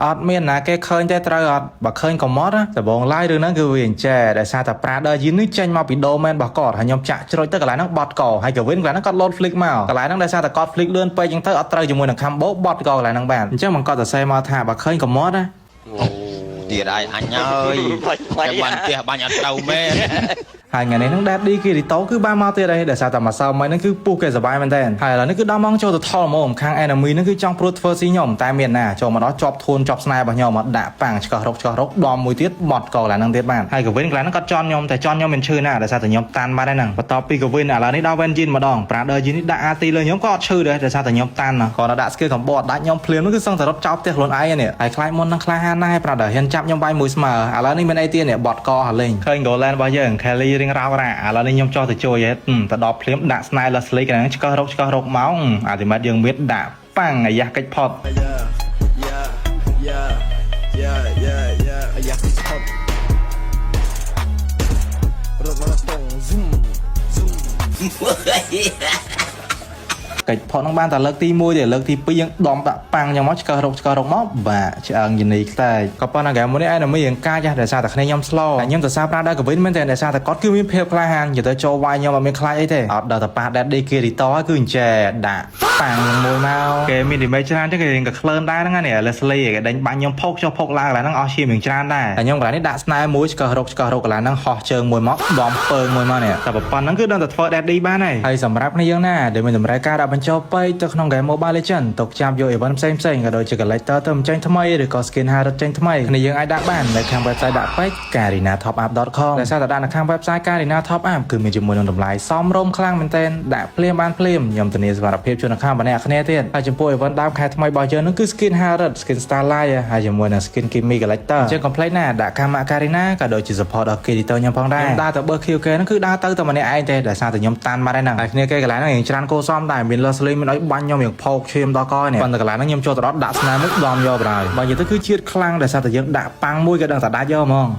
អត់មានណាគេឃើញទេត្រូវអត់បើឃើញក៏មកណាដំបងឡាយរឿងហ្នឹងគឺវាអញ្ចេះដោយសារតែ Brother យីនេះចេញមកពី domain របស់គាត់ហើយខ្ញុំចាក់ជ្រុចទៅកន្លែងហ្នឹងបត់កហើយកវិនកន្លែងហ្នឹងគាត់លោត flick មកកន្លែងហ្នឹងដោយសារតែគាត់ flick លឿនពេកអញ្ចឹងទៅអត់ត្រូវជាមួយនឹង combo បត់កកន្លែងហ្នឹងបានអញ្ចឹងមិនគាត់សរសេរមកថាបើឃើញក៏មកណា ទៀតហើយអញហើយចាំបានផ្ទះបាញ់អត់ត្រូវមែន ហើយថ្ងៃនេះហ្នឹង Daddy Kirito គឺបានមកទៀតហើយដោយសារតែម្សិលមិញហ្នឹងគឺពុះគេសប្បាយមែនតើហើយឥឡូវនេះគឺដល់ម៉ោងចូលទៅថលមកខាង enemy ហ្នឹងគឺចង់ព្រួតធ្វើស៊ីខ្ញុំតែមានណាចូលមកដល់ជាប់ធួនជាប់ស្នេហ៍របស់ខ្ញុំមកដាក់ប៉ាំងឆ្កោះរុកឆ្កោះរុកដំមួយទៀតបត់កកន្លែងហ្នឹងទៀតបានហើយកវិនកន្លែងហ្នឹងគាត់ជន់ខ្ញុំតែជន់ខ្ញុំមានឈឺណាដោយសារតែខ្ញុំតាន់បាត់ហើយហ្នឹងបន្ទាប់ពីកវិនឥឡូវនេះដល់ Wenjin ម្ដង Brother Jin នេះដាក់ ulti លើខ្ញុំក៏អត់ឈឺដែរដោយសារតែខ្ញុំតាន់គាត់ដាក់ skill combo អត់ដាច់ខ្ញុំភ្លាមហ្នឹងគឺសឹងតែរត់ចោលផ្ទះខ្លួនឯងនេះហើយខ្លាចមុននឹងខ្លាហានណាស់ហើយ Brother ហ៊ានចាប់ខ្ញុំវាយមួយស្មើឥឡូវនេះមានអីទៀតនេះបត់កហលេងឃើញ Golan របស់យើង Kelly រៀងរោករ៉ាឥឡូវនេះខ្ញុំចោះទៅជួយហេទៅដល់ភ្លាមដាក់ស្នែ Leslie កន្លែងឆ្កឹះរុកឆ្កឹះរុកមកអាទីម៉ាត់យើងមានដាក់ប៉ាំងអាយ៉ាកិច្ចផុត Yeah. អាយ៉ាកិច្ចផុតរត់មកតង zoom zoom. កិច្ចផុតហ្នឹងបានតែលើកទី1ទេលើកទី2យើងដំដាក់ប៉ាំងយ៉ាងមកឆ្កឹះរុកឆ្កឹះរុកមកបាទឆ្អឹងយនីខ្ទេចក៏ប៉ុន្តែហ្គេមមួយនេះឯងមានរៀងកាចដោយសារតែគ្នាខ្ញុំ slow តែខ្ញុំសរសើរប្រាដល់កវិនមែនទេដោយសារតែគាត់គឺមានភាពក្លាហាននិយាយទៅចូលវាយខ្ញុំអត់មានខ្លាចអីទេអត់ដល់តែប៉ះ Daddy Kirito គឺអញ្ចេះដាក់ប៉ាំងមួយមកគេមាន damage ច្រើនចឹងគេរៀងក៏ក្លឿនដែរហ្នឹងណានេះ Leslie គេដេញបាញ់ខ្ញុំផុកចុះផុកឡើងកន្លែងហ្នឹងអស់ឈាមរៀងច្រើនដែរតែខ្ញុំកន្លែងនេះដាក់ស្នែមួយឆ្កឹះរុកឆ្កឹះរុកកន្លែងហ្នឹងហោះជើងមួយមកដំពើងមួយមកនេះតែប៉ុណ្្នឹងគឺដឹងតែធ្វើ Daddy បានហើយហើយសម្រាប់គ្នាយើងណាដែលមានតម្រូវការដាក់បញ្ចូលពេជ្រទៅក្នុង game Mobile Legends ទុកចាប់យក event ផ្សេងផ្សេងក៏ដូចជា collector ទៅចេញថ្មីឬក៏ skin Harith ចេញថ្មីគ្នាយើងអាចដាក់បាននៅខាង website ដាក់ពេជ្រ karinatopup.com ដោយសារតែដាក់នៅខាង website Karina Top Up គឺមានជាមួយនឹងតម្លៃសមរម្យខ្លាំងមែនទែនដាក់ភ្លាមបានភ្លាមខ្ញុំធានាសុវត្ថិភាពជូនដល់ខាងបងអ្នកគ្នាទៀតហើយចំពោះ event ដើមខែថ្មីរបស់យើងនឹងគឺ skin Harith skin Starlight ហើយជាមួយនឹង skin Kimmy Collector អញ្ចឹង complete ណាដាក់កាម៉ា Karina ក៏ដូចជា support ដល់ Kirito ខ្ញុំផងដែរខ្ញុំដើរទៅបើ QK ហ្នឹងគឺដើរទៅតែម្នាក់ឯងទេដោយសារតែខ្ញុំតាន់បាត់ហើយហ្នឹងហើយគ្នាគេកន្លែងហ្នឹងរៀងច្រើនគោសំដែរមាន Leslie មានឲ្យបាញ់ខ្ញុំរៀងផោកឈាមដល់កនេះប៉ុន្តែកន្លែងហ្នឹងខ្ញុំចូលទៅដល់ដាក់ស្នាមមួយដំយកបណ្ដោយបើនិយាយទៅគឺជាតិខ្លាំងដោយសារតែយើងដាក់ប៉ាំងមួយក៏ដឹងតែដាច់យកហ្មង។